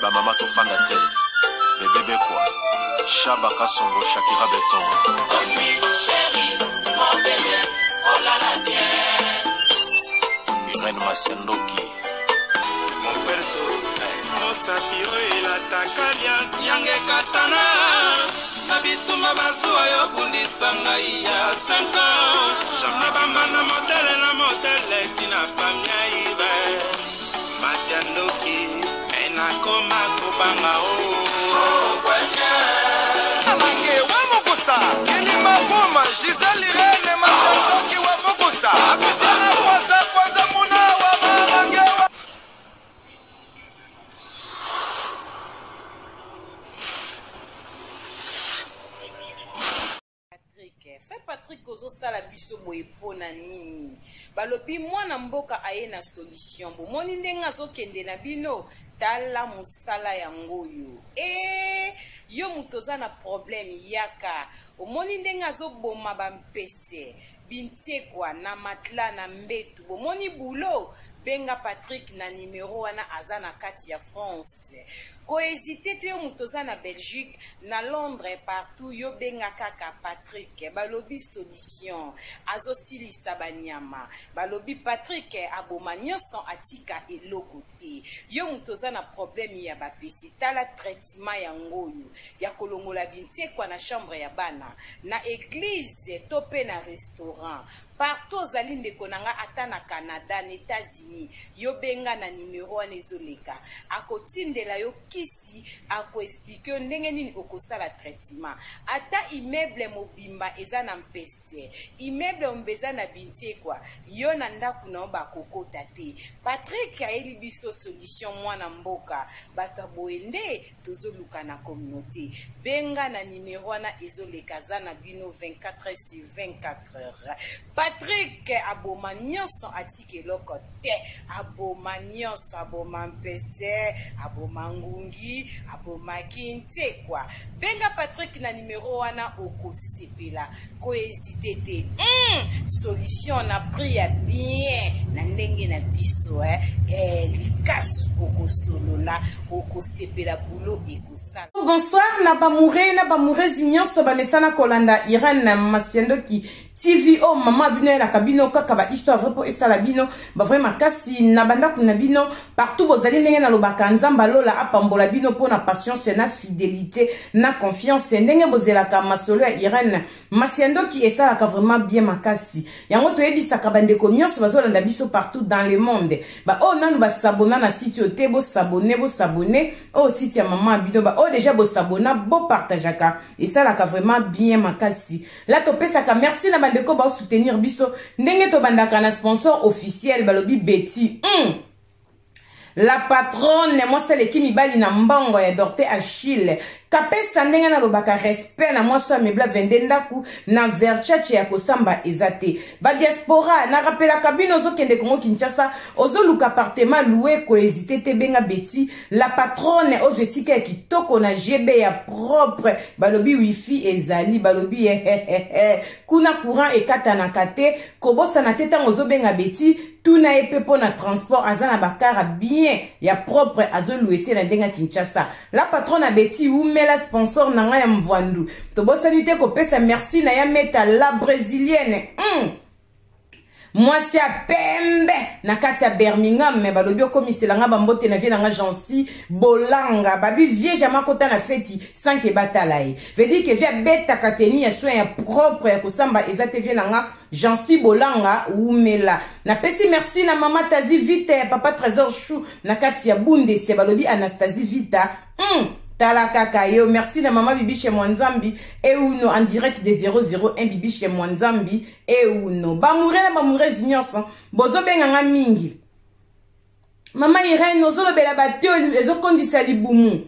Bamama tofanda te. Bebe Bekwa, Shaba Kasongo, Shakira Beton. Irène Masiandoki. Mon père Soros, mosapi oyo elataka liansi yanga ekatana na bitumba bazuwa yo bundisa ngai ya 5 ans na bamba na motele na motele tina famia ibe masi ya ndoki me nakoma kobanga o Mange wa mokusa kilima buma Gisèle Irene Masandoki wa mokusa akusana kwanza kwanza muna wa mamange wa Patrick, Frère Patrick ozosala biso boye pona nini? Balobi mwana mboka aye na solution, bomoni ndenge azokende na bino? Tala musala yango oyo eeh yo mutu oza na problème yaka, omoni ndenge azoboma ba mpese, bintiekwa na matelas na mbetu, bomoni boulot? Benga Patrick na numero wana aza na kati ya France. Ko hesiter te yo mutu oza na Belgique, na Londres partout yo benga kaka Patrick. Balobi solution azo silisa ba nyama. Balobi Patrick aboma nioson atika eloko te. Yo mutu oza na problème ya ba pese tala traitement yangoyo ya kolongola bintiekwa na chambre ya bana, na eglise to pe na restaurant. Partout ozali ndeko na nga ata na Canada na Etats Unis yo benga na numero wana ezo leka ako tindela yo kisi ako explique yo ndenge nini okosala traitement ata immeuble mobimba eza na mpese immeuble mobimba eza na bintiekwa yo na ndaku na yo bakokota te Patrick ayeli biso solution mwana mboka bato ya boye nde tozoluka na communaute benga na numero wana ezoleka aza na bino 24 heures sur 24 heures Patrick aboma nyonso atika eloko te aboma nyonso aboma mpese aboma ngungi aboma kintekwa benga Patrick na numero wana okosepela ko hésiter te mm, solution na prix ya bien na ndenge na biso eh, eh, likasu okosolola okosepela boulot ekosala. Bonsoir na bamoure na bamoureuses nyonso bamesana kolanda Irène Masiandoki TV oyo mama bino ayelaka bino kaka ba histoire vrai mpo esala bino ba vrai makasi na bandako na bino partout bozali ndenge nalobaka Nzambe alola apambola bino mpo na patience na fidelité na confiance ndenge bozelaka masolo ya Irène Masiandoki esalaka vraiment bien makasi yango toyebisaka bandeko nyonso bazolanda biso partout dans le monde ba oyo nanu basabona na site oyo te bosabone bosabone oyo site ya mama bino ba oyo deja bosabona bopartageaka esalaka vraiment bien makasi la topesaka merci na bandeko baosoutenir biso ndenge tobandaka na sponsor officiel balobi Betty La patronne mwasi aleki mibali na mbongo ya Dorte Achille kapesa ndenge nalobaka respect na mwasi oyo amebla 22 ndaku na verchache ya kosamba eza te ba diaspora na rappelaka bino ozokende Congo Kinshasa ozoluka appartement loue ko hésiter te benga Betty la patronne ozwa esika ya kitoko na GB ya propre balobi wifi ezali balobi hehehe kuna courant ekatanaka te kobosana te ntango ozobenga Betty tuna ye mpe mpo na transport aza na bakara bien ya propre azoluese na ndenge ya Kinshasa la patronne Betty wumela sponsor na ngai ya mvwandu tobosani te kopesa merci na ya meta la brésilienne Mwasi ya pembe na kati ya Birmingham me balobi okomisela nga bambote na vie na nga Jancy Bolanga babi vie jamais akota na feti sans que batala ye veut dire que vie abetaka tenue ya soin ya propre ya kosamba eza te vie na nga Jancy Bolanga wumela napesi merci na mama Tazi Vita ya papa Trésor Chou na kati ya Bundese balobi Anastasie Vita tala kaka yo merci na mama Bibiche Mwanzambi euno en direct de 001 Bibiche Mwanzambi euno bamoure na bamoureuses nyonso bozobenga nga mingi mama Irène ozolobela bato ezokondisa libumu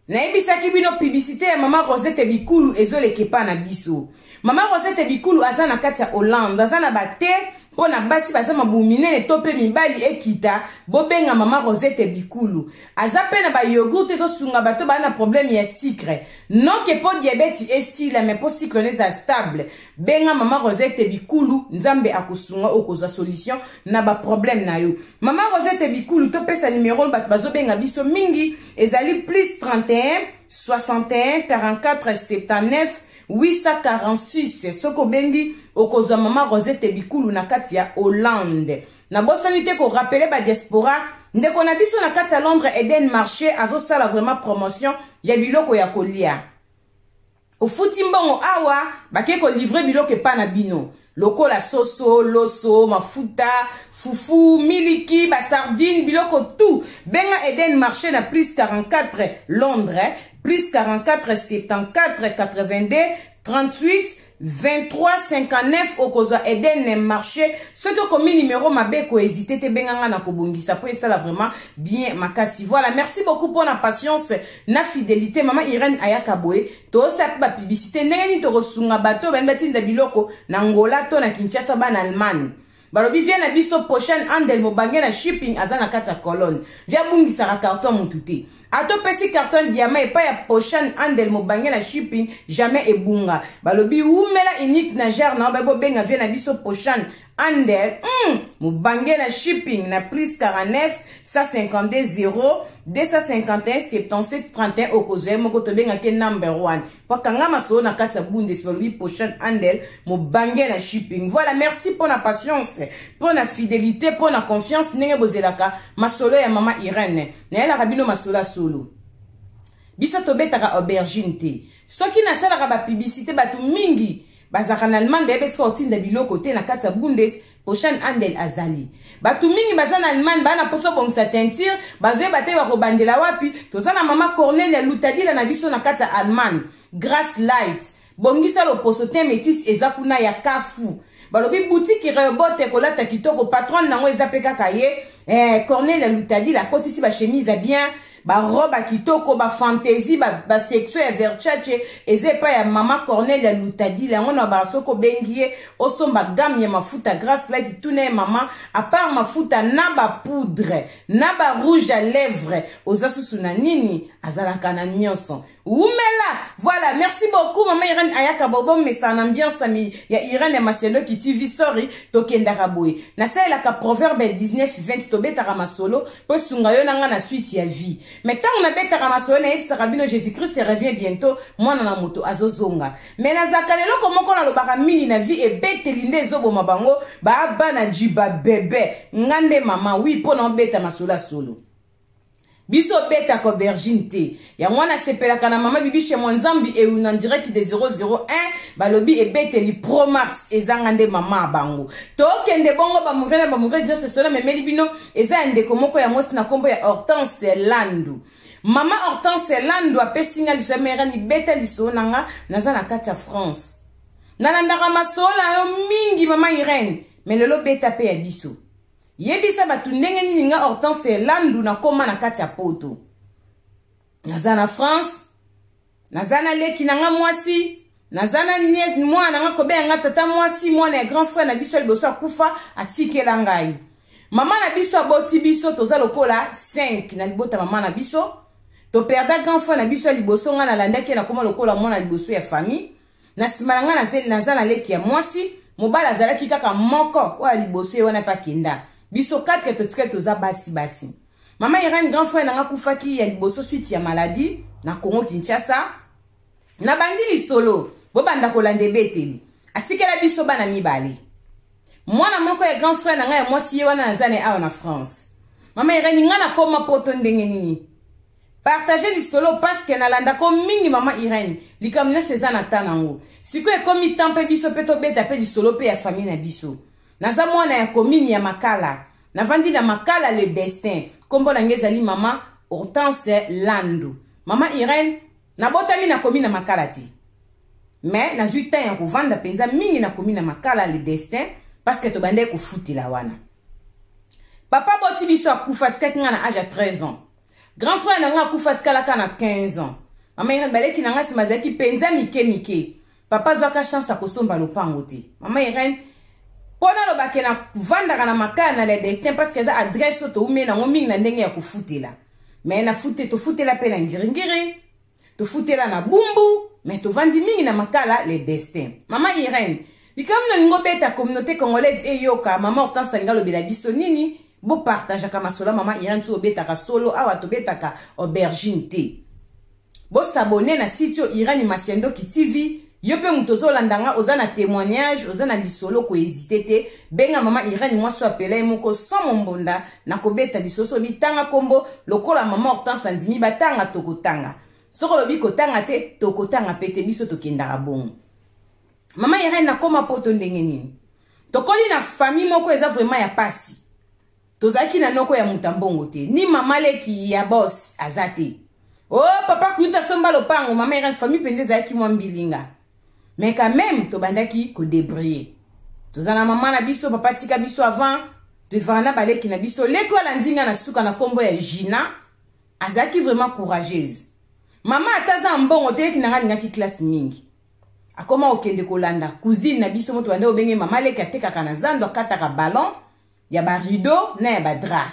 nayebisaki bino publicité ya mama Rosette Bikulu ezoleka epa na biso mama Rosette Bikulu aza na kati ya Hollande aza na bate. Mpo na basi baza mabumu minene to mpe mibali ekita, bobenga mama Rosette Bikulu. Aza mpe na ba yogourt ezosunga bato baa na problème ya sucre. Non ke mpo diabète esila, mais mpo sucre na eza stable. Benga mama Rosette Bikulu, Nzambe akosunga okozwa solution na ba problème na yo. Mama Rosette Bikulu, topesa numero bato bazobenga biso mingi, ezali plus 31 61 44 79 846. Soki obengi okozwa mama Rosette Bikulu na kati ya Hollande. Nabosani te korappeler ba diaspora ndeko na biso na kati ya Londres, Eden Marché azosala vraiment promotion ya biloko ya kolia. Ofuti mbongo awa, bake kolivre biloko epa na bino lokola soso, loso, mafuta, fufu, miliki, basardine, biloko tout. Benga Eden Marché na plus 44 Londres, plus 44 74 82 38 23 59. Okozwa Eden Marché. Soki okomi numero mabe, kohésite te, benganga na kobongisa po esala vraiment bien makasi. Voilà, merci beaucoup mpona patience na fidélité. Mama Irene ayaka boye, tosala mpe bapublicité ndenge nini tokosunga bato bani batinda biloko na Ngola to na Kinshasa. Bana Allemagne balobi vie na biso prochaine andel mobange na shipping aza na kati ya Colonne. Vie abungisaka carton mutu te, atopesi carton diamant epai ya prochaine andel mobange na shipping, jamais ebunga. Balobi wumela unique na gere na yo. Bobenga vie na biso prochaine andel mobange na shipping na plus 49 152 0 251 77 31. Okozwa ye moko, tobengaki number 1 po kanga masolo na kati ya Bundes. Balobi prochaine andel mobange na shipping. Voilà, merci mpo na patience, mpo na fidélité, mpo na confiance ndenge bozelaka masolo ya mama Irene. Nayelaka bino masolo ya solo. Biso tobetaka aubergine te. Soki nasalaka bapublicité, bato mingi bazalaka na Allemagne, bayebi esika kotinda biloko te. Na kati ya Bundes, prochaine andel azali. Bato mingi baza na Allemagne, baa na mposa obongisa teinture, bazoyeba te bakobandela wapi. Toza na mama Cornelia Lutadila na biso na kati ya Allemagne. Grace Light, bongisa loposo te, métis eza kuna ya kafu. Balobi boutique Rehoboth, kolata kitoko, patronne nango eza mpe kaka ye Cornelia Lutadila. Akotisi bachemise ya bien, barobe ya kitoko, bafantaisie, basection ya Versace eza epai ya mama Cornelia Lutadila. Yango na baa, soki obengi ye, osomba gamme ya mafuta Grace Light. Tuna ye: "Mama, à part mafuta na bapoudre na barouge à lèvre, oza susu na nini?" Azalaka na nyonso. Wumela. Voilà, merci beaucoup. Mama Irene ayaka bobo mesa na ambiance ya Irene ya Maseloki TV. Sorry, tokendaka boye, nasalelaka proverbe 19 20. Tobetaka masolo mpo esunga yo na nga na suite ya vie. Mais ntango nabetaka masolo, nayebisaka bino Jésus Christ revient bientôt, mwana na moto azozonga. Mais nazalaka na eloko moko nalobaka mingi na vie, ebeteli nde ezoboma bango baa bana jiba bebe. Nga nde mama wi mpo na obeta masolo ya solo. Biso obetaka aubergine te. Yango wana asepelaka na mama Bibishe Mwanzambi euna direct de 001. Balobi ebeteli Promax ezanga nde mama ya bango. Tokende bongo, bamouvre na bamouvre nyonso solo memeli bino eza ya ndeko moko ya mwasi na nkombo ya Hortense Landu. Mama Hortense Landu apesi nga liso ya merani: "Beta lisolo na nga, naza na kati ya France, nalandaka masolo na yo mingi, mama Irene, mais lelo beta mpe ya biso. Yebisa bato ndenge nini nga Hortense Landu nakóma na kati ya Poto. Naza na France, naza na leki na nga mwasi, naza na mwana na nga kobenga nga tata mwasi, mwana ya grand frère na biso ya liboso akufa, atikela ngai. Mama na biso aboti biso, toza lokola 5 na libota. Mama na biso, toperda grand frère na biso ya liboso, ngai nalandaki ye, nakóma lokola mwana liboso ya famille. Na nsima na ngai naza na leki ya mwasi, mobali azalaki kaka moko oyo ya liboso, ye wana mpe akenda. Biso 4 totikali, toza basi basi. Mama Irene, grand frère na nga akufaki ya liboso suite ya maladie na Congo Kinshasa. Nabandi lisolo, bobanda kolanda ebeteli. Atikela biso bana mibale. Mwana moko ya grand frère na ngai ya mwasi, ye wana naza na ye awa na France. Mama Irene, ngai nakoma Poto ndenge nini? Partage lisolo parce que nalandako mingi. Mama Irene, likambo nyonso eza na ta nango. Sikoyo ekomi tan mpe biso mpe tobeta mpe lisolo mpe ya famille na biso. Naza mwana ya commune ya Makala, navandi na Makala le Destin. Nkombo na ngai ezali mama Hortense Landu. Mama Irene, nabotami na commune na Makala te, mais nazwi temps ya kovanda mpenza mingi na commune na Makala le Destin parce que tobandaki kofutela wana. Papa boti biso akufa, atikaki ngai na age ya 13 ans. Grand frère na ngai akufa, atikalaka na 15 ans. Mama Irene, baleki na ngai nsima azalaki mpenza mike mike. Papa azwaka chance ya kosomba lopango te. Mama Irene, Mpo naloba ke navandaka na Makala na Le Destin parce que eza adresse oyo toumeli nango mingi na ndenge ya kofutela. Mais na fute, tofutela mpe na Ngiringiri, tofutela na Bumbu, mais tovandi mingi na Makala Le Destin. Mama Irène, likambo nalingi obeta communauté congolaise eyoka, mama Hortense alingi alobela biso nini? Bopartageaka masolo ya mama Irène, soki obetaka solo awa tobetaka aubergine te. Bosabone na site oyo Irène Masiandoki TV. Yo mpe moto ozolanda nga, oza na témoignage, oza na lisolo, kohésite te, benga mama Irène mwasi oyo apela ye moko sans mombonda na kobeta lisolo. Soki bitanga kombo lokola mama Hortense andimi batanga, tokotanga. Soki olobi kotanga te, tokotanga pe te, biso tokendaka bongo. Mama Irène, nakoma poto ndenge nini? Tokoli na famille moko eza vraiment ya pasi. Tozalaki na noko ya moto ya mbongo te, ni mama leki ya boss aza te. Oh papa kuyuta somba lopango, mama Irène, famille mpenza ezalaki mwa mbilinga. Mais quand même tobandaki kodébrouiller. Toza na mama na biso, papa tika biso avant, toevaka na baleki na biso. Leki oyo alandi nga na suka na kombo ya Gina, azalaki vraiment courageuse. Mama ata aza mbongo te, leki na nga alingaki classe mingi. Akoma kokende kolanda cousine na biso moto bande obenge mama leki, atekaka na zando, akataka ballon ya ba rideau na ya ba drap.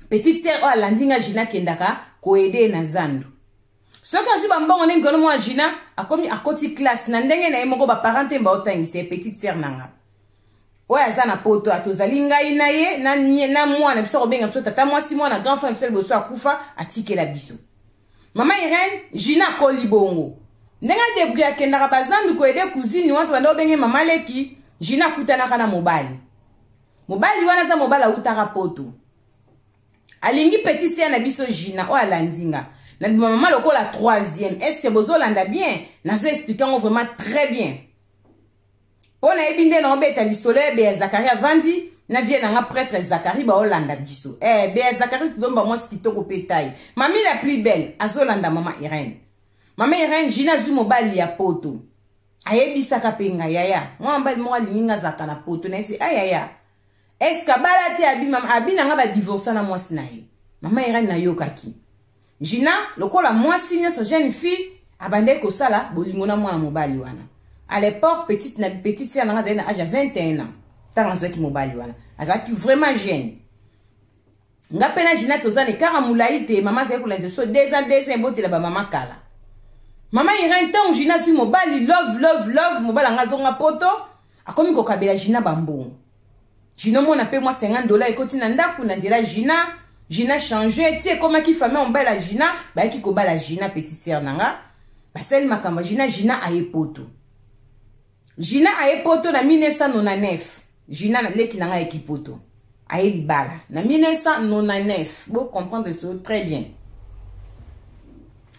Petite sœur oyo alandi nga Gina akendaka koede na zando. Soki azwi bambongo nde mikolo mwa Gina akomi akoti classe na ndenge na ye moko, ba parents te baotangisa ye. Petite sœur na nga oyo aza na poto, tozali ngai na ye na mwana biso akobenga biso tata mwasi, mwana grand frère biso liboso akufa atikela biso. Mama Irène, Gina akoli bongo ndenge adebri akendaka bazandu koede cousine wana tobanda obenge mama leki. Gina akutanaka na mobali, mobali wana aza mobali awutaka poto, alingi petit sœur na biso Gina oyo alandi nga na bima mama lokola troisième. Est ce que bozolanda bien? Nazo explique yango vraiment très bien mpo nayebi nde naobeta lisolo ya Beya Zakari avandi na vie na nga prêtre Zakari baolanda biso. Beya Zakari tozomba mwasi kitoko mpe tai mami la plus belle azolanda mama Irène. Mama Irène, Gina azwi mobali ya poto, ayebisaka mpe nga yaya mwana mobali moko alingi nga azalaka na poto. Nayebisi ayaya eske abala te? Abi mama abi na nga badivorsa na mwasi na ye. Mama Irène, nayokaki Gina lokola mwasi nyonso jeune fille abandaki kosala bolingo na mwana mobali wana. À l'époque petite na petite sœur na nga azali na âge ya 21 ans ntango azwaki mobali wana, azalaki vraiment jeune. Nga mpe na Gina toza na ekara molai te, mama azali kolandisa biso 2 ans 2 ans ebotela bamama kala. Mama Irène, ntango Gina azwi mobali, love love love, mobali anga azonga poto, akomi kokabela Gina bambongo. Gina omona mpe mwa $50 ekoti na ndako na nzela Gina. Gina change ti ekomaki famille mobali ya Gina bayaki kobala Gina petite sœur na nga, basali makambo ya Gina. Gina aye poto, Gina aye poto na 1999. Gina leki na nga ayeki poto, aye libala na 1999. Bo comprendre ce très bien.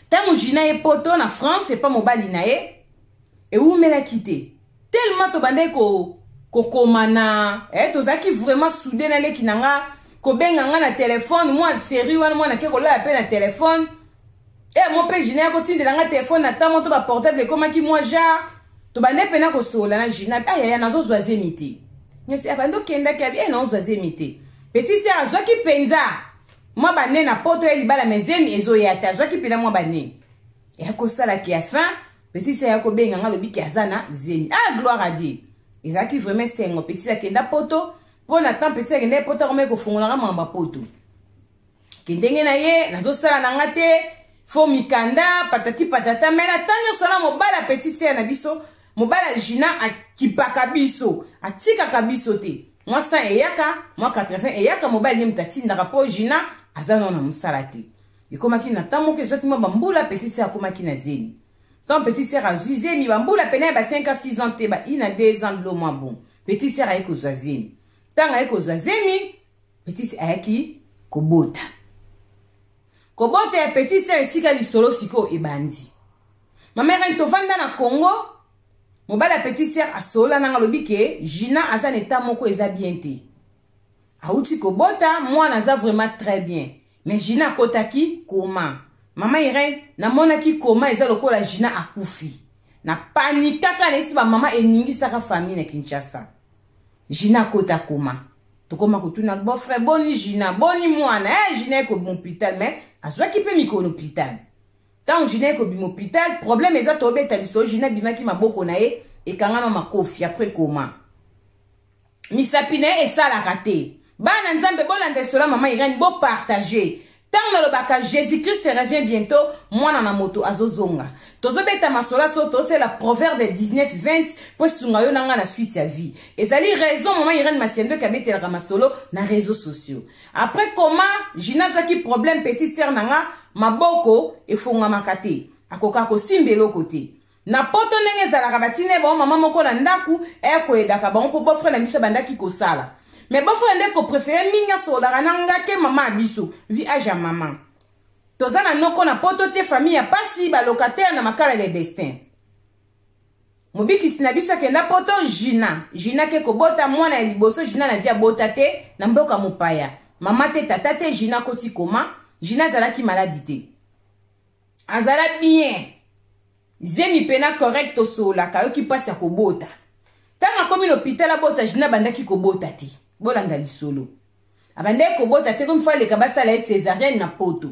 Ntango Gina ye poto na France epa mobali na ye, ewumelaki te tellement tobandaki kokomana, tozalaki vraiment soudé na leki na nga, kobenga nga na telefone mwa série wana mwana ke kolala mpe na telefone mo mpe Gina ya kotindela nga telefone na ntango to baportable ekomaki mwa genre tobande mpena kosolola na Gina. Ayaya nazozwa zemi te nyonso abandi okendaki abi nazozwa zemi te. Petit sœur azwaki mpenza mwa bane na poto ya libala, me zemi ezoya te. Azwaki mpena mwa bane eya kosalaki ya fin, petit sœur ya kobenga nga alobiki aza na zemi. Ah, gloire à Dieu, ezalaki vraiment esengo. Petit sœur akenda poto mpo na temps petit sœur akenda poto, akomaki kofungolanga makambo ya poto ke ndenge na ye nazosala na nga te, fo mikanda patati patata. Me na ntango nyonso wana mobali ya petit sœur na biso, mobali ya Gina, akipaka biso, atikaka biso te. Mwa 100 eyaka, mwa 80 eyaka, mobali nde moto atindaka mpo Gina aza nano na mosala te. Ekomaki na ntango moko ezwaki mwa bambula, petit sœur akomaki na zemi. Ntango petit sœur azwi zemi, bambula pene ya ba 5 ans 6 ans te, ba 1 na 2 ans bilo mwa bon, petit sœur aye kozwa zemi. Ntango aye kozwa zemi, petit sœur ayaki kobota. Kobota ya petit sœur, esika lisolo sikoyo ebandi. Mama Irène, tovanda na Congo, mobali ya petit sœur asolola nanga, alobi ke Gina aza na état moko eza bien te, awuti kobota mwana aza vraiment très bien, mais Gina akotaki koma. Mama Irène, namonaki koma eza lokola Gina akufi. Na panikaka na esi bamama eningisaka famille na Kinshasa. Gina akota koma, tokoma kotuna beau-frère boni Gina, boni mwana. Gina ekobima hôpital, mais azwaki mpe mikolo hôpital. Ntango Gina ekobima hôpital, problème eza tobeta lisolo, Gina abimaki maboko na ye ekangama makofi après koma. Misapi na ye esalaka te. Bana Nzambe, bolanda lisolo ya mama Irène, bopartage. Ntango nalobaka Jésus Christ revient bientôt, mwana na moto azozonga. Tozobeta masolo so tozosala Proverbe 19 20 mpo esunga yo na ngai na suite ya vie. Ezali raison mama Irène Masiandoki abetelaka masolo na réseaux sociaux. Après comment Gina azwaki problème, petite sœur na nga maboko efongamaka te, akoka kosimba eloko te. Na poto ndenge ezalaka, batina ye bango mama moko na ndako eya koyedaka bango mpo beau-frère na biso abandaki kosala. Mais beau-frère nde kopréféré mingi asololaka na nga ke mama ya biso, vi age ya mama. Toza na noko na poto te, famille ya pasi, balocataire na makala le destin. Mobikisi na biso akenda poto. Gina, Gina ke kobota mwana ya liboso. Gina na vie abota te na mboka mopaya, mama te, tata te. Gina akoti koma. Gina azalaki maladi te, azala bien, zemi pena correct, tosololaka, ayoki mpasi ya kobota. Ntango akomi na hôpital abota, Gina abandaki kobota te. Bolanda lisolo, abandaki kobota te, komi fo aleka basala ye césarienne na poto.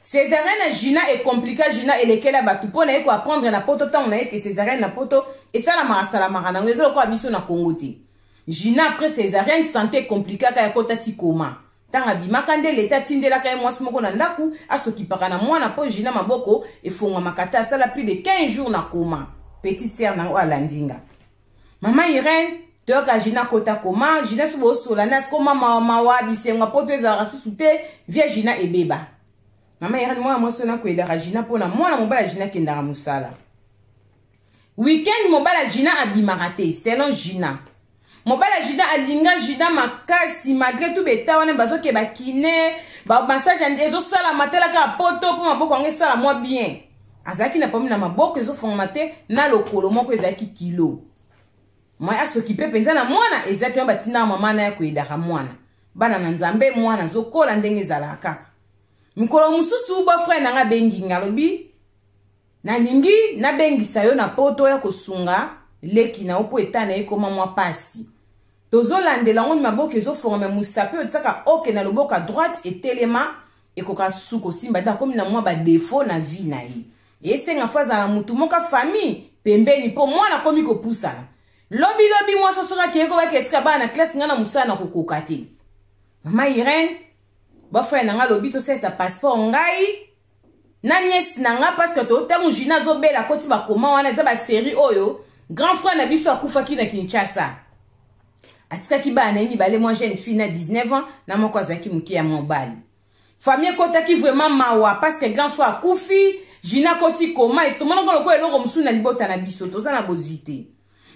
Césarienne na Gina ecomplika Gina, elekela bato mpo na ye koapprendre na poto. Ntango na ye ke césarienne na poto esalamaka, salamaka nango, eza lokola biso na Congo te. Gina après césarienne, santé ekomplikaka, ya kota ti koma. Ntango abimaka nde leta atindelaka ye mwasi moko na ndako asokipaka na mwana mpo Gina maboko efongwamaka te. Asala plus de 15 jours na koma. Petite sœur nango alandi nga, mama Irene, toyoka Gina kota koma. Gina so bosola nde akoma mawa mawa, bisengo poto ezalaka susu te, vie Gina ebeba. Mama Irene, mwana mwasi oyo nakoyelaka Gina mpona mwana mobali ya Gina akendaka mosala weekend, mobali ya Gina abimaka te. Selon Gina, mobali ya Gina alinga Gina makasi malgré tout. Beta wana bazoke bakine, bamassage ezosalama, talaka poto mpo maboko yango esala mwa bien. Azalaki na problème na maboko, ezofongama te, na lokolo moko ezalaki kilo. Mwa asokipe mpenza na mwana eza te, batindaka mama na ye koyedaka mwana. Bana na Nzambe, mwana azokola ndenge ezalaka kaka. Mokolo mosusu beau-frère na nga abengi nga, alobi: "Nalingi nabengisa yo na poto ya kosunga leki na yo mpo eta na ye ekoma mwa pasi. Tozolandela yango, maboko ezofongama, mosapi oyo tiaka oke na loboko ya droite etelema, ekoka su kosimba te. Akomi na mwa badéfauts na vie na ye, esenga fo azala mutu moko famille pembeni mpo mwana akomi kopusana. Lobilobi mwasi soki akei kobaki etika bana na classe, ngai na mosala na kokoka te." Mama Irene, beau-frère na ngai alobi tosalisa passeport, ngai na nièce na nga, parce que ntango Gina azobela, akoti bakoma wana, eza basérie oyo. Grand frère na biso akufaki na Kinshasa, atikaki bana na ye mibale, mwa jeune fille na 19 ans na moko azalaki moke ya mobali. Famille ekotaki vraiment mawa parce que grand frère akufi, Gina akoti koma, etomonaka lokola eloko mosusu na libota na biso, toza na bozwi te.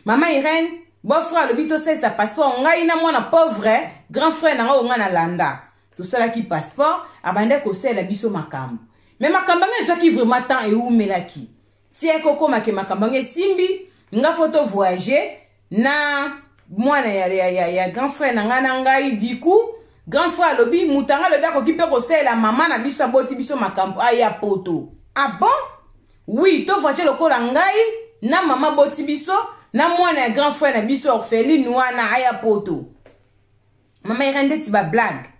Mama Irene, beau-frère alobi tosalisa passeport, ngai na mwana pauvre grand frère na ngai oyo ngai nalanda. Tosalaki passeport, abandaki kosalela biso makambo, me makambo yango ezwaki vraiment temps, ewumelaki ti ekokomake makambo yango esimbi. Nga fo tovoyage na mwana ya grand frère na ngai na ngai. Du coup grand frère alobi, moto yango alobi akoki mpe kosalela mama na biso aboti biso makambo aya poto. Ah bon, oui, tovoyage lokola ngai na mama boti biso na mwana ya grand frère na biso orpheline wana aya poto. Mama Irene, ndeti bablague.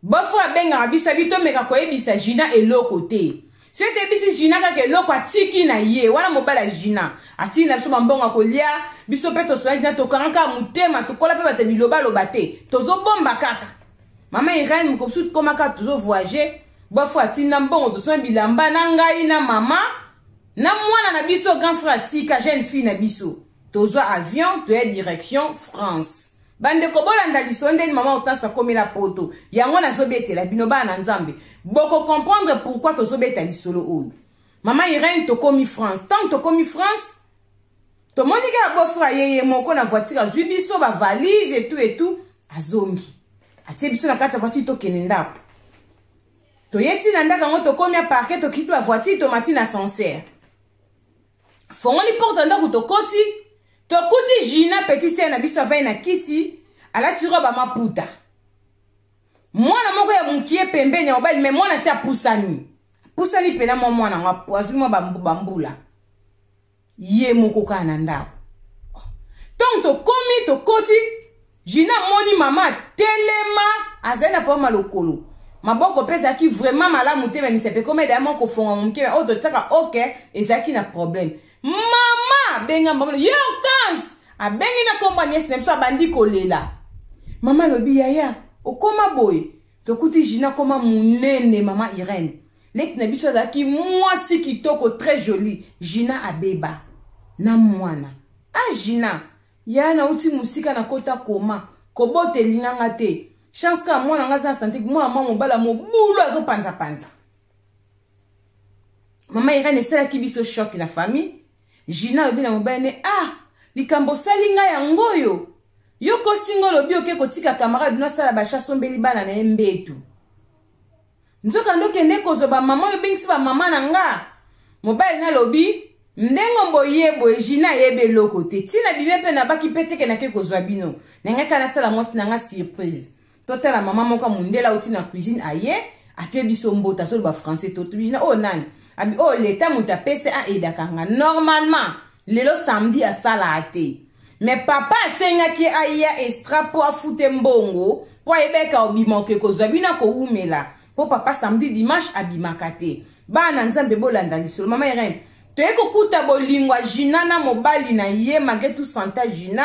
Beau-frère abengaka biso, abi tomeka koyebisa Gina eloko te. Soki toyebisi Gina kaka eloko, atiki na ye wana. Mobali ya Gina atiki na biso bambongo ya kolia. Biso mpe tosola Gina, tokanga kaka motema, tokola mpe bato bilobaloba te, tozobomba kaka. Mama Irene, mokosusu tokóma kaka tozovoyage. Beau-frère atinda mbongo, tosona bilamba na ngai na mama na mwana na biso grand frère atika, jeune fille na biso. Tozwa avion, toya direction France. Bandeko, bolanda lisolo ndeni mama Hortense akomela poto. Yango nazobetela bino, bana na Nzambe, bokocomprendre pourquoi tozobeta lisolo oyo. Mama Irene, tokomi France. Ntango tokomi France, tomoni kaka beau-frère ye ye moko na voiture, azwi biso bavalise etu etu, azongi, atie biso na kati ya voiture, tokende ndako. Toye ntina ndako yango, tokomi ya parke, tokiti bavoiture, tomati na ascenseur, fongoli porte ya ndako, tokoti, tokuti Gina, petit sœur na biso, avai na kiti, alati robe maputa, mwana moko ya mokie pembeni ya mobali. Me mwana si apusani, apusani pena mwa mwana yango azwi mwa bambula, ye moko kaka na ndako. Ntongo tokomi, tokoti, Gina amoni mama atelema, azali na poma lokolo, maboko mpe ezalaki vraiment malamu te, misapi ekoma edaya moko kofonga moke oyo totiaka oke, ezalaki na problème. Mama benga mama ye Hortense. Abengi na nkombo ya nièce na biso, abandi kolela. Mama alobi, yaya, okoma boye? Tokuti Gina akoma monene. Mama Irene, leki na biso, azalaki mwasi kitoko, très jolie. Gina abeba na mwana. A Gina, yaya, nauti mosika, nakota koma kobota elinganga te. Chance kaka mwana nga aza na santé. Mwana mwa mobala mobulu, azopanzapanza. Mama Irene, esalaki biso choc na famille. Gina alobi na mobali ne: ah, likambo osali ngai yango oyo, yo kosinga, olobi oke kotika camarade no asala basha, asombeli bana na ye mbetu, nzoka nde okende kozwa bamama oyo obengisi bamama na nga. Mobali nalobi ndenge boye boye. Gina ayebi eloko te. Ntina bime mpe nabaki mpe teke nake kozwa bino na ngai kaka nasala mwasi na nga surprise. Totala, mama moko ya mondele auti na cuisine, aye apie biso mbote, azoloba français. To Gina: oyo nani? Abi oyo leta moto apesi aedaka nga. Normalement lelo samedi asalaka te, mais papa asengaki aya extra mpo afute mbongo, mpo ayebeka obima oke kozwa bino, akowumela, mpo papa samedi dimanche abimaka te. Bana Nzambe, bolanda lisolo. Mama Irene, toye kokuta bolingo ya Gina na mobali na ye malgré tout santa. Gina,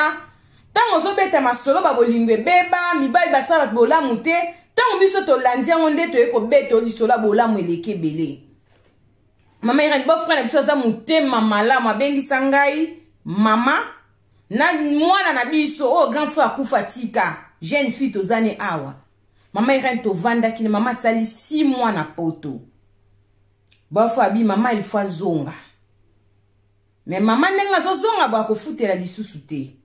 ntango ozobeta masolo, babolingo ebeba, mibali basala bato bolamu te. Ntango biso tolandi yango nde toye kobeta lisolo ya bolamu eleki ebele. Mama Irene, beau-frère na biso aza motema malamu, abengisa ngai, mama na mwana na biso oyo grand frère akufa tika, jeune fille toza ne awa. Mama Irene, tovandaki na mama, asali 6 mois na poto. Beau-frère abi mama il faut azonga, mais mama ndenge azozonga boye, akofutela lisusu te.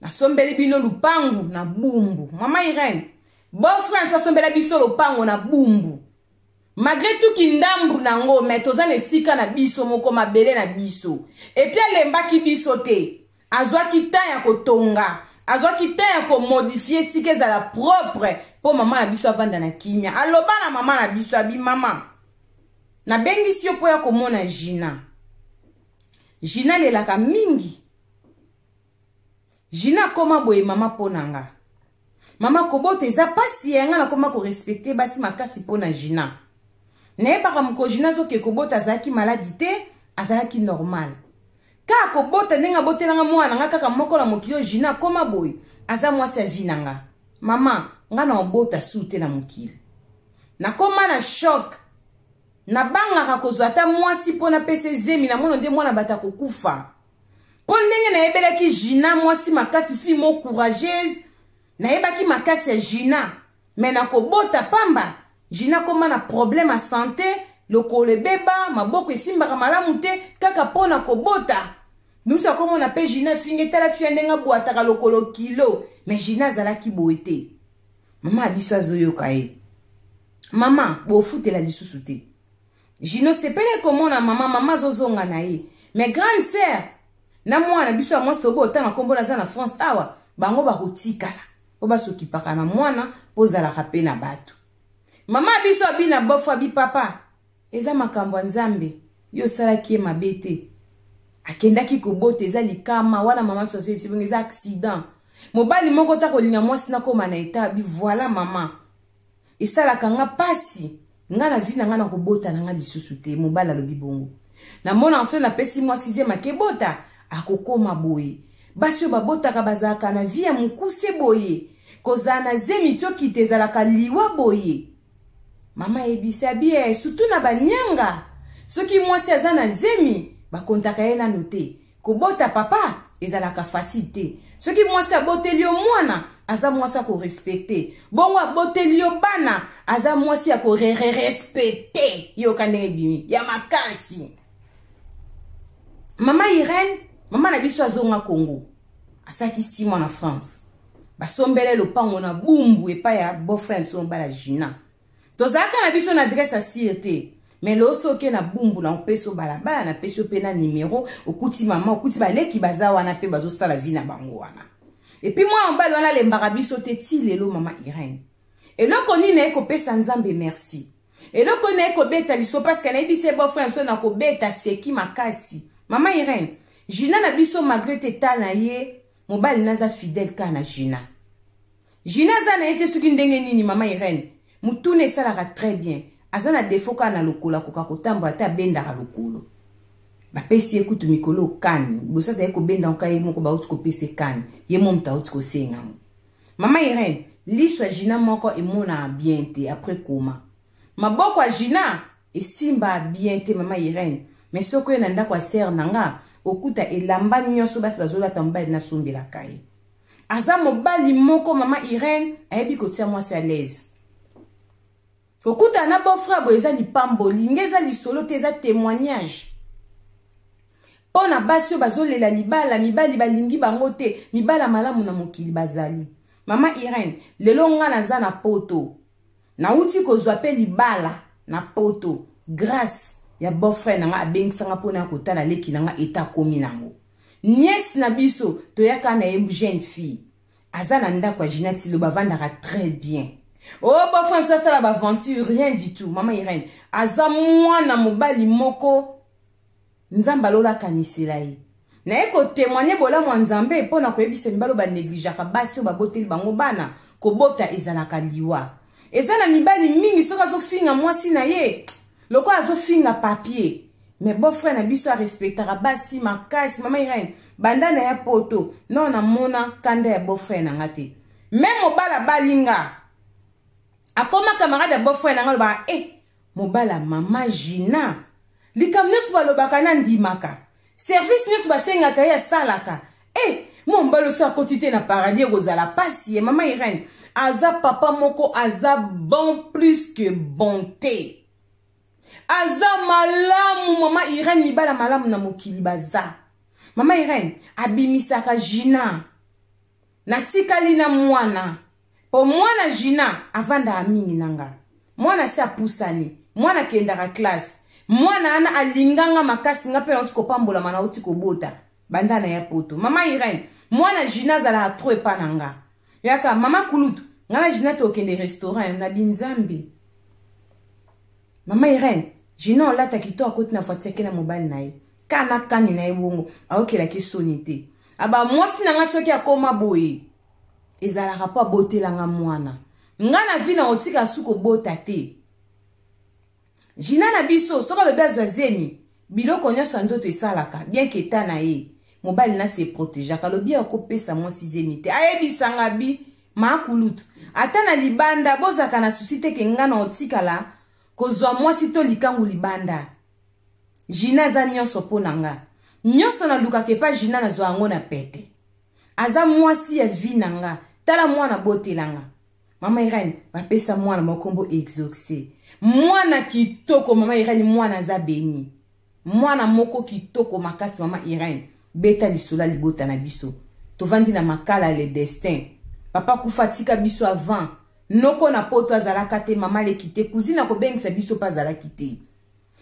Nasombeli bino lupangu na Bumbu. Mama Irene, beau-frère nto asombela biso lopango na Bumbu. Malgré tout kindambu nango, mais toza na esika na biso moko, mabele na biso. Et puis alembaki biso te, azwaki temps ya kotonga, azwaki temps ya komodifier esika ezala propre mpo mama na biso avanda na kimia. Aloba na mama na biso, abi: mama, nabengisi yo mpo ya komona Gina. Gina alelaka mingi. Gina akoma boye, mama, mpo na nga, mama, kobota eza pasi ya nga. Nakoma korespecter basi makasi mpo na Gina. Nayebaka moko Gina azoke kobota, azalaki maladi te, azalaki normal. Kaka kobota, ndenge abotelanga mwana na nga kaka moko na mokili oyo, Gina akoma boye, aza mwasi ya vie na nga. Mama, nga na obota su te na mokili. Nakoma na choc, nabangaka kozwa ata mwasi mpo napesa ezemi. Namona nde mwana bato akokufa, mpo ndenge nayebelaki Gina, mwasi makasi, fille mo courageuse, nayebaki makasi ya Gina, mais nakobota pamba, Gina koma na problème ya santé, lokolo ebeba, maboko esimbaka malamu te, kaka mpo na kobota. Nusu akomona mpe Gina afingi, etala fia ndenge abwataka lokolo kilo, mais Gina azalaki boye te. Mama biso azoyoka ye: mama, bofutela lisusu te. Gino sepele komona mama, mama azozonga na ye, mais grande sœur na mwana biso ya mwasi, tobo otanga nkombo, naza na France awa, bango bakotikala mpo basokipaka na mwana, mpo ozalaka mpe na bato. Mama biso abi na bofu, abi: papa, eza makambo ya Nzambe, yo osalaki ye mabe te, akendaki kobota, eza likama wana. Mama biso azoyebisi bongo, eza accident. Mobali moko ta kolinga mwasi nakóma na eta. Abi: voilà mama, esalaka nga mpasi, nga na vie na nga na kobota na nga lisusu te. Mobali alobi bongo, namona so napesi mwasi zema akebota, akokóma boye. Basi oyo babotaka bazalaka na vie ya mokuse boye, kozala na zemi ti okita ezalaka liwa boye. Mama ayebisi abi ye, surtout na banyanga, soki mwasi aza na zemi, bakontaka ye nanu te. Kobota, papa, ezalaka facile te. Soki mwasi aboteli yo mwana, aza mwasi ya korespecter. Bongo aboteli yo bana, aza mwasi ya korerespecter. Yoka ndenge ebimi ya makasi. Mama Irene, mama na biso azonga Congo, asalaki 6 mois na France, basombele lopango na Bumbu epai ya beau-frère biso mobala Gina. Tozalaka na biso na adresse asire te, mais lelo soki oke na Bumbu, na opesi yo balabala, napesi yo mpe na nimero, okuti mama, okuti baleki baza wana mpe bazosala vie na bango wana. Et puis mwana mobali wana alembaka biso te ti lelo. Mama Irene, eloko nini naye kopesa Nzambe merci, eloko nini naye kobeta liso, parce que nayebi se beau-frère biso na kobeta seki makasi. Mama Irene, Gina na biso, malgré te ta na ye, mobali naza fidèle kaka na Gina. Gina aza na ye te soki ndenge nini. Mama Irene, motuna esalaka très bien, aza na défaut kaka na lokolo, akoka kotambola te, abendaka lokolo. Bapesi ye kutu mikolo kane. Liboso azali kobenda nka ye moko bauti kopesa ye kane. Ye mo moto auti kosenga yango. Mama Irène, liso ya Gina moko emonaka bien te après coma. Maboko ya Gina esimba bien te mama Irène. Mais soki oye na ndako ya sœur na nga, okuta elamba nyonso basi bazolata mobali nasombelaka ye. Aza mobali moko mama Irène ayebi kotia mwasi à l'aise. Kokutana na beau frère boye eza lipamboli, nge eza lisolo te, eza témoignage. Mpo na basi oyo bazolela libala, mibali balingi bango te, mibala malamu na mokili bazali. Mama Irène, lelo nga naza na poto. Nauti kozwa pe libala na poto grâce ya beau frère na nga abengisa nga mpona kotala leki na nga eta akomi nango. Nièce na biso toyaka na ye jeune fille. Aza na ndako ya Gina Tilo bavandaka très bien. Oh beau frère biso asala ba aventure rien du tout. Mama Irène aza mwana mobali moko Nzambe alola akanisela ye. Naye kotemoigne bolamu ya Nzambe mpo na koyebisa mibali oyo banegligeaka basi oyo baboteli bango bana, kobota ezalaka liwa. Eza na mibali mingi soki azofinga mwasi na ye lokola azofinga papier. Mais beau frère na biso arespectaka basi makasi. Mama Irène, banda na ya poto, non namona kanda ya beau frère na nga te. Même mobali abali nga, akoma camarade ya beau frère na nga alobaka eh mobala mama Gina likambo nyonso balobaka na ndimaka service nyonso basengaka ye asalaka eh mwa mobali oso akoti te na paradis ekozala pasi ye. Mama Irène aza papa moko aza bon plus que bonté, aza malamu. Mama Irène, mibala malamu na mokili baza. Mama Irène abimisaka Gina, natikali na mwana po mwana Gina avandaka mingi na nga. Mwana se apusani, mwana akendaka classe, mwana wana alinganga makasi, nga mpe nauti kopambolama, nauti kobota banda na ya poto. Mama Irène, mwana Gina azalaka trop epa na nga. Yaka mama kulutu, nga na Gina tokende restaurant na binzambi. Mama Irène, Gina olata kitoko akoti na voiture ake na mobali na ye. Kana kani na ye bongo, aokelaki soni te. Aba mwasi na nga soki akoma boye, ezalaka po abotela nga mwana. Nga na vie na otika su kobota te. Gina na biso soki alobi azwa zemi, biloko nyonso ya nzoto esalaka bien que eta na ye. Mobali na se protégeaka, alobi akopesa mwasi zemi te. Ayebisanga bi maakulutu ata na libanda bozalaka na susi te ke nga na otikala kozwa mwasi to likangu libanda. Gina aza nyonso mpo na nga. Nyonso nalukaka epa Gina nazwa yango na pete. Aza mwasi ya vie na nga. Tala mwana botela nga. Mama Irène bapesa mwana moko kombo Exaucé. Mwana kitoko mama Irène, mwana aza béni. Mwana moko kitoko makasi mama Irène. Beta lisolo ya libota na biso. Tovandi na makala le destin. Papa kufa tika biso avant. Noko na poto azalaka te, mama leki te, cousine akobengisa biso pa azalaki te.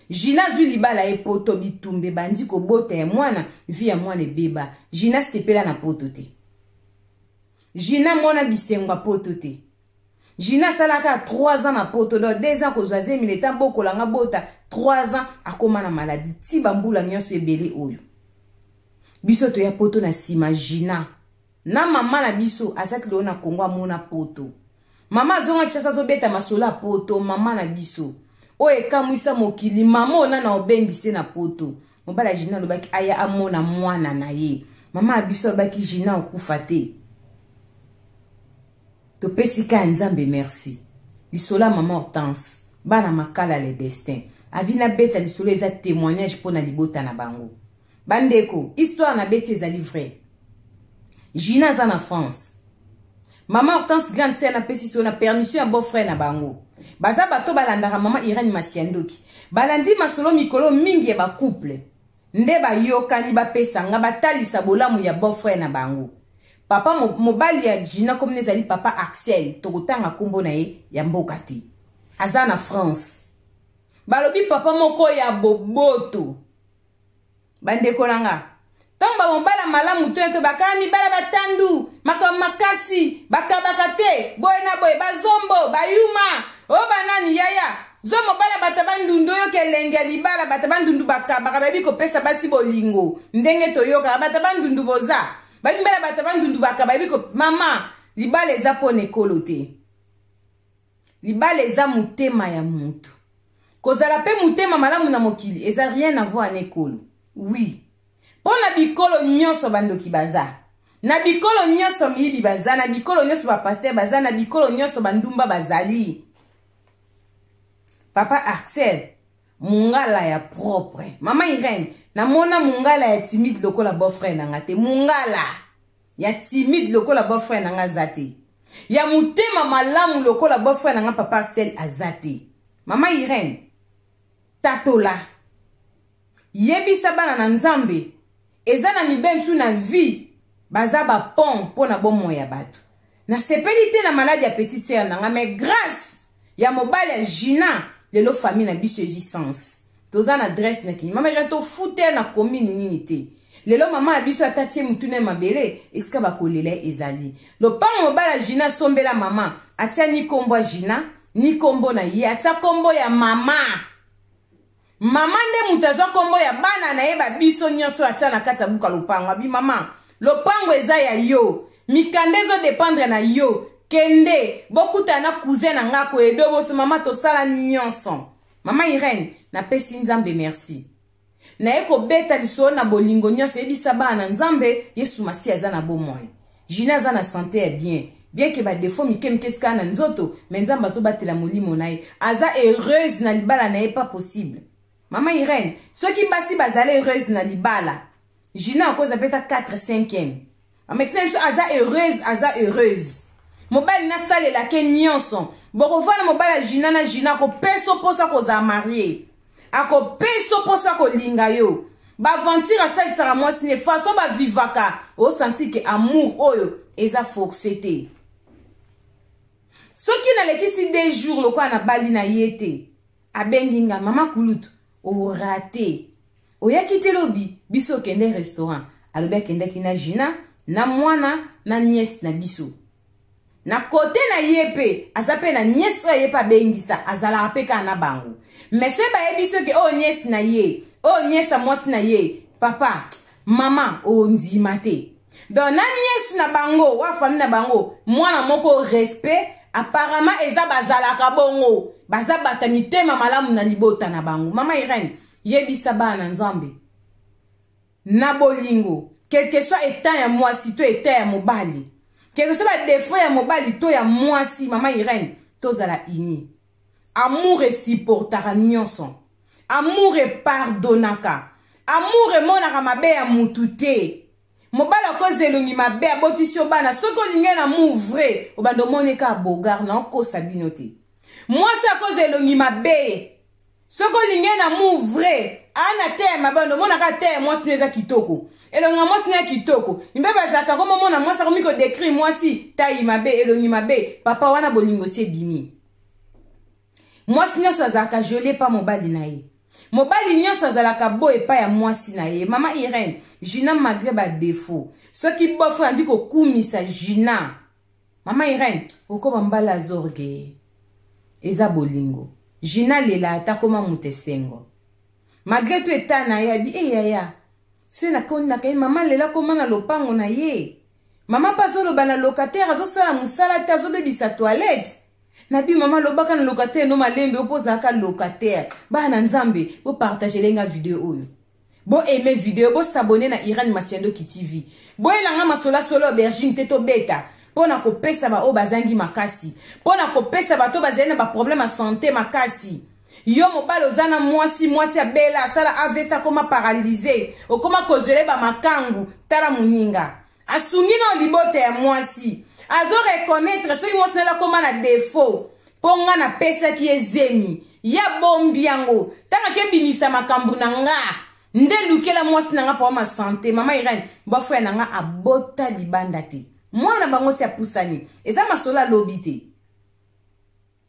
Gina azwi libala ye poto bitumbe bandi kobota ya mwana, vie ya mwana ebeba. Gina sepela na poto te. Gina mona bisengo ya poto te. Gina asalaka 3 ans na poto, donc 2 ans kozwa zemi leta bokola nga bota 3 ans akoma na maladie ti bambula nyonso ebele oyo. Biso toya poto na sima Gina. Na mama na biso azaki lelo na Congo amona poto. Mama azonga Kinshasa azobeta masolo ya poto, mama na biso. Oyo ekamwisa mokili, mama ona na obengise na poto. Mobali ya Gina alobaki aya amona mwana na ye. Mama ya biso alobaki Gina okufa te. Topesi ka Nzambe merci. Lisolo ya mama Hortense, bana makala le destin. Abina beta lisolo eza témoignage pona libota na bango. Bandeko, histoire na beti ezali vrai. Gina aza na France. Mama Hortense Grande Sœur na pesi so na permission ya beau frère na bango. Baza bato balandaka mama Irène Masiandoki. Balandi masolo mikolo mingi ya ba couple. Nde bayokani bapesa nga batalisa bolamu ya beau frère na bango. Papa mobali ya Gina comme ezali papa Axel, tokotanga kombo na ye ya mboka te. Aza na France. Balobi papa moko ya boboto. Bandeko na nga, ntango bamobala malamu to to bakala mibala batandu makambo makasi bakabaka te boye na boye bazombo bayuma oyo banani yaya zo mobala bato bandundu oyoka elenge ya libala bato bandundu bakabaka bayebi kopesa basi bolingo ndenge toyokaka bato bandundu boza babimela bato bandundu bakaba bayebi ko mama libala eza mpo na ekolo te. Libala eza motema ya mutu. Kozala pe motema malamu na mokili eza rien à voir na ekolo. Oui. Mpo na bikolo nyonso bandoki baza. Na bikolo nyonso miyibi baza, na bikolo nyonso bapasteur baza, na bikolo nyonso bandumba bazali. Papa Axel, mungala ya propre. Mama Irène, namona mungala ya timide lokola beau-frère na nga te. Mungala ya timide lokola beau-frère na nga aza te. Ya motema malamu lokola beau-frère na nga papa Axel aza te. Mama Irène, tatola. Yebisa bana na Nzambe, eza na mibali misusu na vie baza ba pont mpo na bomoi ya bato. Nasepeli te na maladi ya petite sœur na nga, mais grâce ya mobali ya Gina, lelo famille na biso ezwi sens. Toza na adresse na Kini. Mama Irène, tofute na commune nini te. Lelo mama ya biso ata tie mutu na mabele, esika bakolela ezali. Lopango mobali ya Gina asombela mama, atia ni kombo ya Gina, ni kombo na ye, atia kombo ya mama. Mama nde moto azwa kombo ya bana na ye ba biso nyonso atia na kati ya buka lopango. Abi mama, lopango eza ya yo, mikanda ezo dépendre na yo, kende bokutana na cousin na nga koyedo boso mama tosala nyonso. Mama Irène, napesi Nzambe merci. Naye kobeta lisolo na bolingo nyonso, yebisa bana na Nzambe, Yesu Masiya aza na bomoi. Gina aza na santé ya bien. Bien que ba défaut mike mike esika na nzoto, mais Nzambe azobatela molimo na ye. Aza heureuse na libala na ye, pas possible. Mama Irène, soki basi bazali heureuse na libala, Gina akoza peta 4 5e. Mama Irène, aza heureuse, aza heureuse. Mobali nasalelake nyonso. Bokovana mobali ya Gina na Gina akopesa mposa kozala marie. Akopesa mposa kolinga yo. Ba aventure asalisaka mwasi ne façon ba vivaka, o sentir que amour oyo eza forcé te. Soki nalekisi 2 jours lokola nabali na ye te, abengi nga mama kulutu, o raté. Oyaki te lobi, biso okende restaurant. Alobi akendaki na Gina, na mwana, na nièce na biso. Na kote na ye pe, aza pe na nièce oyo ye pe abengisa, azalaka pe kaka na bango. Mais soki bayebi soki oyo nièce na ye, oyo nièce ya mwasi na ye, papa, mama, ondima te. Donc na nièce na bango, wa famille na bango, mwana moko respect, apparemment eza bazalaka bongo. Baza bata mitema malamu na libota na bango. Mama Irène, yebisa bana na Nzambe. Na bolingo, quel que soit état ya mwasi to état ya mobali, quel que soit ba défaut ya mobali to ya mwasi, mama Irène, tozala uni. Amour esupportaka nyonso. Amour epardonnaka. Amour emonaka mabe ya mutu te. Mobali akoza elongi mabe abotisi yo bana, soki olingi na amour vrai, obanda omoni kaka bogar na okosa bino te. Mwasi akoza elongi mabe, soki olingi na amour vrai, ana te ya mabe, obanda omonaka te ya mwasi no eza kitoko. Elongi ya mwasi no ya kitoko. Mbe bazalaka komomona mwasi akomi ko décrire mwasi taille mabe, elongi mabe, papa wana bolingo si ebimi. Mwasi nyonso azalaka jolie pa mobali na ye. Mobali nyonso azalaka beau epai ya mwasi na ye. Mama Irène, Gina malgré ba défaut, soki bofo andi kokumisa Gina. Mama Irène, okoma mbala zorge. Eza bolingo. Gina lela ata koma moto esengo. Malgré tout état na ye, abi eh yaya. Soki nakondaka ye, mama lela koma na lopango na ye. Mama pa azoloba na locataire, azosala mosala te, azobebisa toilette. Nabi mama lobaka na locataire no malembe opo ozalaka locataire. Bana na Nzambe, bo partager lenga video oyo. Bo aimer video, bo s'abonner na Irène Masiandoki TV. Boyelanga masola solo aubergine te tobeta. Pona kopesa ba oyo bazangi makasi. Pona kopesa bato bazali na ba problème ya santé makasi. Yo mobali oza na mwasi, mwasi abela, asala AVC akoma paralysé, okoma kozwele ba makangu, tala moninga. Asungi na libota ya mwasi. Azo reconnaître soki mwasi na akoma na défaut. Po nga na pesaki ye zemi. Ya bombi yango. Tanga ke bimisa makambo na nga. Nde lukela mwasi na nga po ma santé. Mama Irène, bofrère na nga abota libanda te. Mwana bango si apusani. Eza masolo alobi te.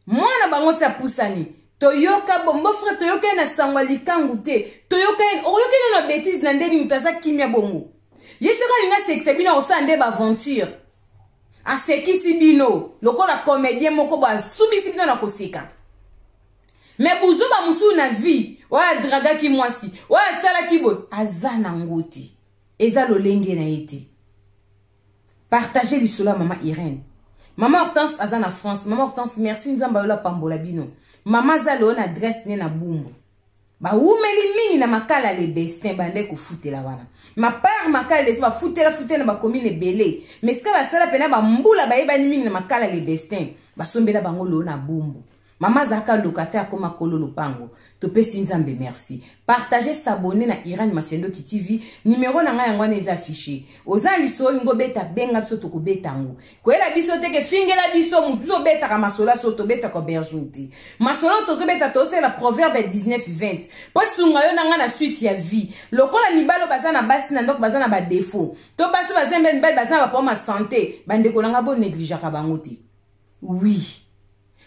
Mwana bango si apusani. Toyoka bon, beau-frère, toyoka ye na sango ya likangu te. Toyoka ye, oyoka ye na bêtise na ndeni moto aza kimia bongo. Ye soki alingi asekisa bino akosala nde ba aventure. Asekisi bino lokola comédien moko bo asubisi bino na koseka. Mais buzoba mosusu na vie, oyo adragaki mwasi, oyo asalaki boye, aza nango te. Eza lolenge na ye te. Partagez lisolo ya mama Irène. Mama Hortense aza na France. Mama Hortense, merci Nzambe ayola pambola bino. Mama aza leo na adresse ne na Bumbu. Bawumeli mingi na Makala le Destin, bande kofutela wana. Ma part Makala le Destin, bafutela futela na bacommune ebele. Mais sika basala pena bambula bayebani mingi na Makala le Destin, basombela bango loo na Bumbu. Mama azalaka locataire akoma kolo lopango. Topesi Nzambe merci. Partagez, s'abonner na Irène Masiandoki TV. Numéro na ngai yango wana eza affiché. Oza lisolo olingi obeta, benga biso tokobeta yango. Koyela biso te ke fingela biso mutu tobetaka masolo so tobetaka aubergine te. Masolo tozobeta tozosala proverbe ya 19 20. Po sunga yo na ngai na suite ya vie. Lokola mibalo baza na basi na ndako baza na ba défaut. To basi baza mibali baza na ba problème ya santé, bandeko na ngai bo négligeaka bango te. Oui.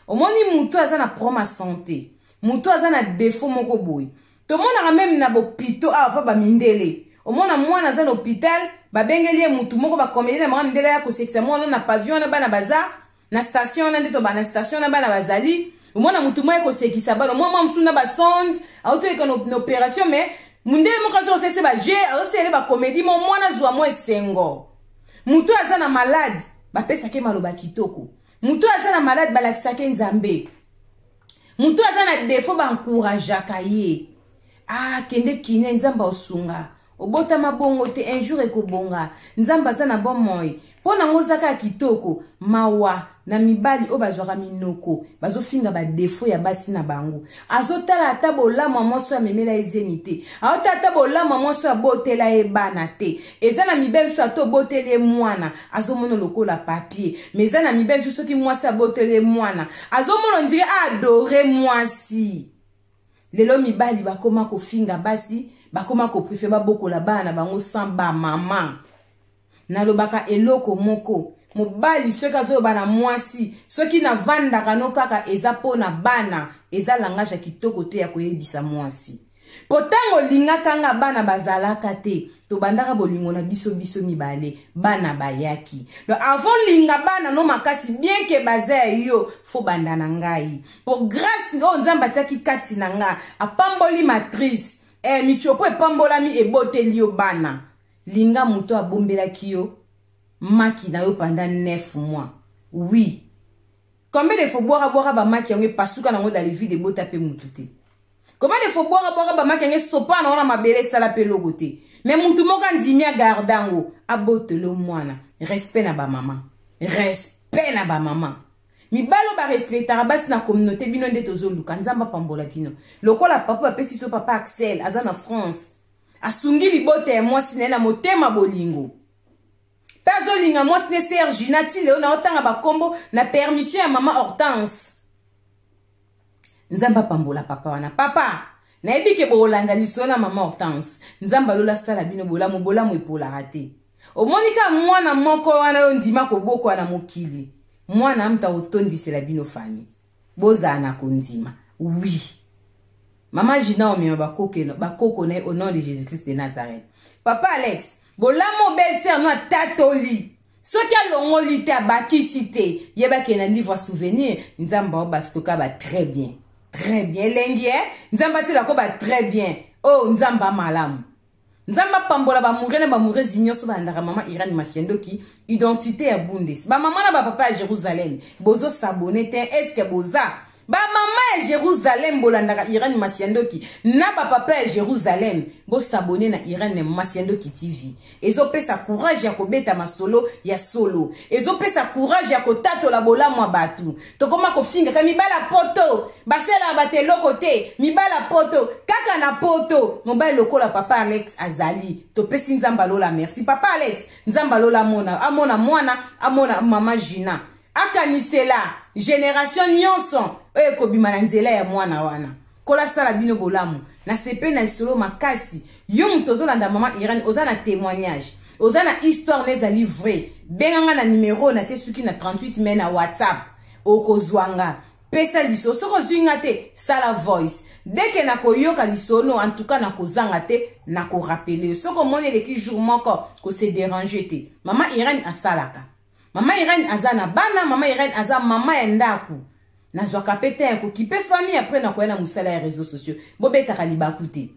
Omoni mutu aza na problème ya santé, mutu aza na défaut moko boye. Tomonaka meme na bopito awa pa ba mindele. Omona mwana aza na hôpital, babengeli ye mutu moko ba comédien na bango mindele ya kosekisa mwana na pavillon wana bana baza na station wana nde to ba na station na bana bazali. Omona mutu moko kosekisa bana, mwa mwa mosusu na ba sonde, autoyeka na opération mais mundele moko azo kosese ba jeu, azosele ba comédie mo mwana zwa mwa esengo. Mutu aza na malade, bapesaka ye maloba kitoko. Mutu aza na malade balakisaka ye Nzambe. Mutu aza na défaut ba encourageaka ye. Ah, kende kine Nzambe osunga. Obotama bongo te un jour ekobonga. Nzambe aza na bomoi. Mpo nango ozaka ya kitoko, mawa na mibali oyo bazwaka minoko, bazofinga ba défaut ya basi na bango. Azotala ata bolamu ya mwasi oyo amemela ye zemi te. Azotala ata bolamu ya mwasi oyo abotela ye bana te. Eza na mibali mosusu ata oboteli ye mwana, azomona lokola papier. Mais eza na mibali mosusu soki mwasi aboteli ye mwana, azomona on dirait a adore mwasi. Lelo mibali bakoma kofinga basi, bakoma koprefe babokola bana na bango sans ba mama. Nalobaka eloko moko, mobali soki azoloba na mwasi, soki navandaka no kaka eza mpo na bana, eza langage ya kitoko te ya koyebisa mwasi. Po tango olingaka nga bana bazalaka te, tobandaka bolingo na biso biso mibale, bana bayaki. Donc avant linga bana no makasi bien que baza ya yo, faut banda na ngai. Po grâce oyo Nzambe atiaki kati na nga, apamboli matrice, michopo epambolami eboteli yo bana. Linga moto abombelaki yo maki na yo pendant 9 mois. Oui. Combien de fois boire boire ba maki yango epasuka nango dans le vide ebota pe mutu te. Combien de fois boire boire ba maki yango esopa na wana mabele esala pe logo te. Mais mutu moko andimi agarde yango abotelo mwana. Respect na ba mama. Respect na ba mama. Mibalo ba respectaka basi na communauté bino nde tozoluka. Nzambe apambola bino. Lokola papa bapesi so papa Axel aza na France. Asungi libota ya mwasi na ye na motema bolingo. Pe azolinga mwasi ne Serge na ti leo na otanga bakombo na permission ya mama Hortense. Nzambe apambola papa wana. Papa, nayebi ke bokolanda lisolo na mama Hortense. Nzambe alola sala bino bolamu, bolamu epolaka te. Omoni ka mwana moko wana yo ndima kobokwa na mokili. Mwana amta otondisela bino famille. Bozala na kondima. Oui. Mama Gina omema bakoko na ye au nom de Jésus-Christ de Nazareth. Papa Alex, bolamu belle sœur no atatoli. Soki alongoli te abakisi te, yebaki na livre souvenir, Nzambe aobakisa toka ba très bien. Très bien elengi eh? Nzambe atila ko ba très bien. Oh Nzambe malamu. Nzambe apambola ba mouré na ba mourezi nyonso balandaka mama Irène Masiandoki, identité ya Bundes. Ba mama na ba papa ya Jérusalem, bozo s'abonner te, est-ce que boza? Ba mama ya Jérusalem bolandaka Irène Masiandoki na ba papa ya Jérusalem, bo s'abonner na Irène Masiandoki TV. Ezopesa courage ya kobeta masolo ya solo. Ezopesa courage ya kotatola bolamu ya bato. Tokoma kofinga ka mibala poto, basalaka bato eloko te, mibala poto, kaka na poto. Mobali lokola papa Alex azali. Topesi Nzambe alola merci. Papa Alex, Nzambe alola amona, amona mwana, amona mama Gina. Akanisela génération nyonso oyo ekobima na nzela ya mwana wana. Kola sala bino bolamu. Na sepe na lisolo makasi. Yo moto ozolanda mama Irène, oza na témoignage. Oza na histoire na ezali vrai. Benganga na numéro na tie suki na 38 mai na WhatsApp. Okozwa nga. Pesa lisolo. Soki ozwi nga te, sala voice. Dès que nakoyoka lisolo, en tout cas nakozanga te, nakorappeler. Soki omoni eleki jour moko, ko se déranger te. Mama Irène asalaka. Mama Irène aza na bana, mama Irène aza mama ya ndaku. Nazwaka pe te ya kokipe famille après nakoya na mosala ya réseaux sociaux. Bobetaka libaku te.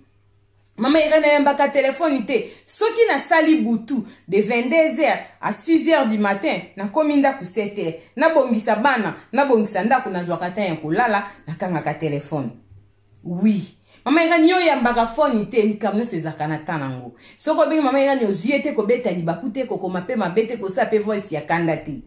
Mama Irène ayambaka telefone te. Soki nasali butu de 22h à 6h du matin, nakomi ndaku 7h. Nabongisa bana, nabongisa ndaku, nazwaka temps ya kolala, nakangaka telefone. Oui. Mama Irene, yo oyambaka foni te, likambo nyonso ezalaka na temps nango. Soki obengi mama Irene ozwi ye te, kobeta libaku te, kokoma mpe mabe te, kosala mpe voice ya kanda te.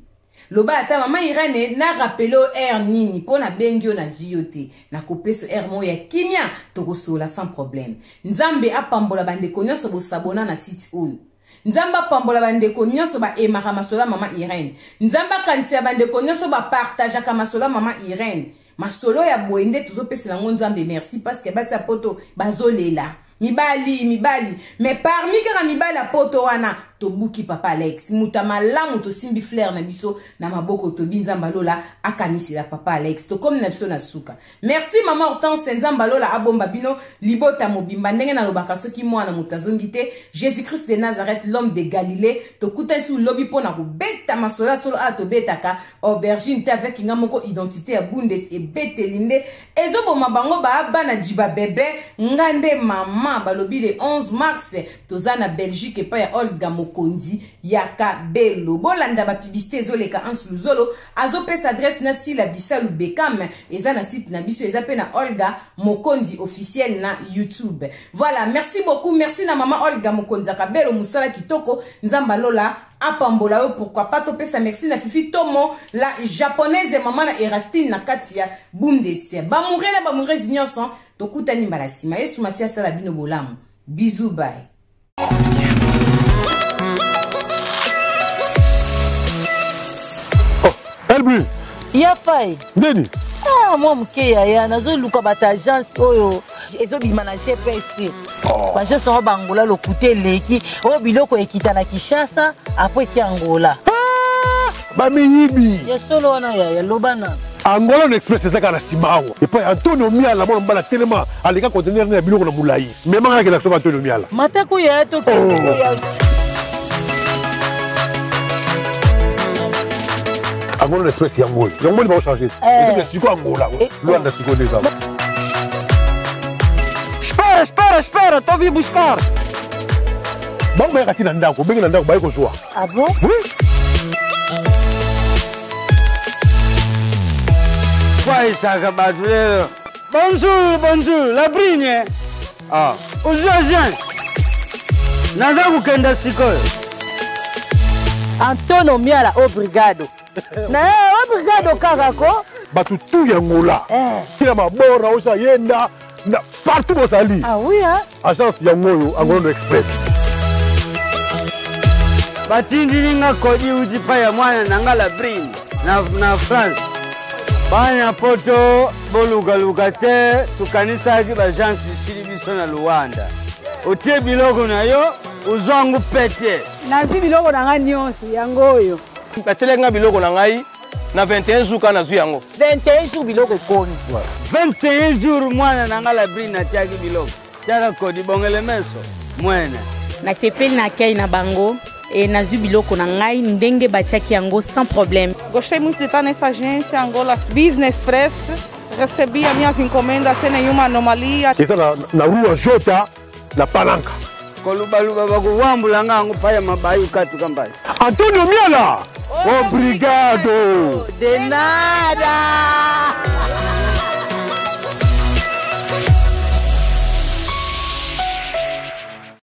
Loba ata mama Irene, na rappeler yo heure nini mpo nabengi yo nazwi yo te, nakopesa heure moko ya kimia, tokosolola sans problème. Nzambe apambola bandeko nyonso bosabona na site oyo. Nzambe apambola bandeko nyonso ba aimaka masolo ya mama Irene. Nzambe akanisela bandeko nyonso ba partageaka masolo ya mama Irene. Masolo ya boye nde tozopesela yango Nzambe merci, parce que basi ya poto bazolela. Mibali, mibali, mais parmi kaka mibali ya poto wana tobuki papa Alex, moto ya malamu, tosimbi fleur na biso na maboko, tobi Nzambe alola akanisela papa Alex. Tokomi na biso na suka. Merci mama Hortense, Nzambe alola abomba bino libota mobimba. Ndenge nalobaka soki mwana moto azongi te, Jésus-Christ de Nazareth, l'homme de Galilée, tokutani su lobi mpo na kobeta masolo ya solo. Awa tobetaka aubergine te, avec nga moko identité ya Bundes ebeteli nde ezoboma bango ba bana jiba bebe. Nga nde mama balobi le 11 mars toza na Belgique epai ya Olga Mokonzi ya Kabelo. Bolanda ba publicité ezoleka, Hans Luzolo azopesa adresse na Sila Bisalu Bekam, eza na site na biso, eza mpe na Olga Mokonzi officiel na YouTube. Voilà, merci beaucoup, merci na mama Olga Mokonzi ya Kabelo, mosala kitoko, Nzambe alola apambola yo. Pourquoi pas topesa merci na Fifi Tomo la japonaise, mama na Erastine na kati ya Bundes. Bamure na bamurezi nyonso, tokutani mbala nsima. Yesu Masi asala bino bolamu. Bisous, bye. Oh, Elbu. Ya fai. Ndeni. Ah, mwa moke yaya, nazoluka bato agence oyo ezobima na GPS te. Oh. Baagence yango bangola lokuta eleki oyo biloko ekita na Kinshasa apres eki Angola. Ah, bamiyibi. Ya solo wana yaya, loba na. Angola no Express eza kaka na nsima awa epai Antonio Miala, mwana mobali atelema, aleka conteneur na ya biloko na molai. Memanga nakenda soka Antonio Miala. Matako yaya, tokende. Oh. Angola no Express yango oyo, yango moni baochange Eh. eza sikoyo Angola Luanda sikoyo nde eza. Espera, espera, espera, tô vim buscar. Bango bayaka ti na ndako, obenge na ndako, baye kozwa. Ah bon? Oui. Kwaisaka bato lelo. Bonjour, bonjour, la brine. Ah, ozwi agent. Naza kokenda sikoyo. Antonio Miala, obrigado. Na ye obrigado kaka ko. Bato tu ya Angola Eh. tina mabora osa yenda na partout bozali. Ah oui, hein? Agence yango oyo, Angola no Express. Batindili nga kodi uti pa ya mwana na nga la brine na France. Bana poto bolukaluka te, tokanisaki baagence esili biso na Luanda. Otie biloko na yo, ozwangu pete. Nazwi biloko na ngai nyonso yango oyo. Batielaki nga biloko na ngai na 21 jours, kaka nazwi yango. 21 jours biloko ekomi. 21 jours mwana na nga la brine atiaki biloko. Tiaka kodi bongele meso mwene. Nasepeli na accueil na bango e nazwi biloko na ngai ndenge batiaki yango sans problème. Gostei muito de estar nessa agência Angola Business Express. Recebi as minhas encomendas sem nenhuma anomalia. Eza na rua Jota na Palanka. Kolubaluba bakuwambula nga yango pa ya mabayu katuka mbai. Antonio Miala, obrigado. De nada.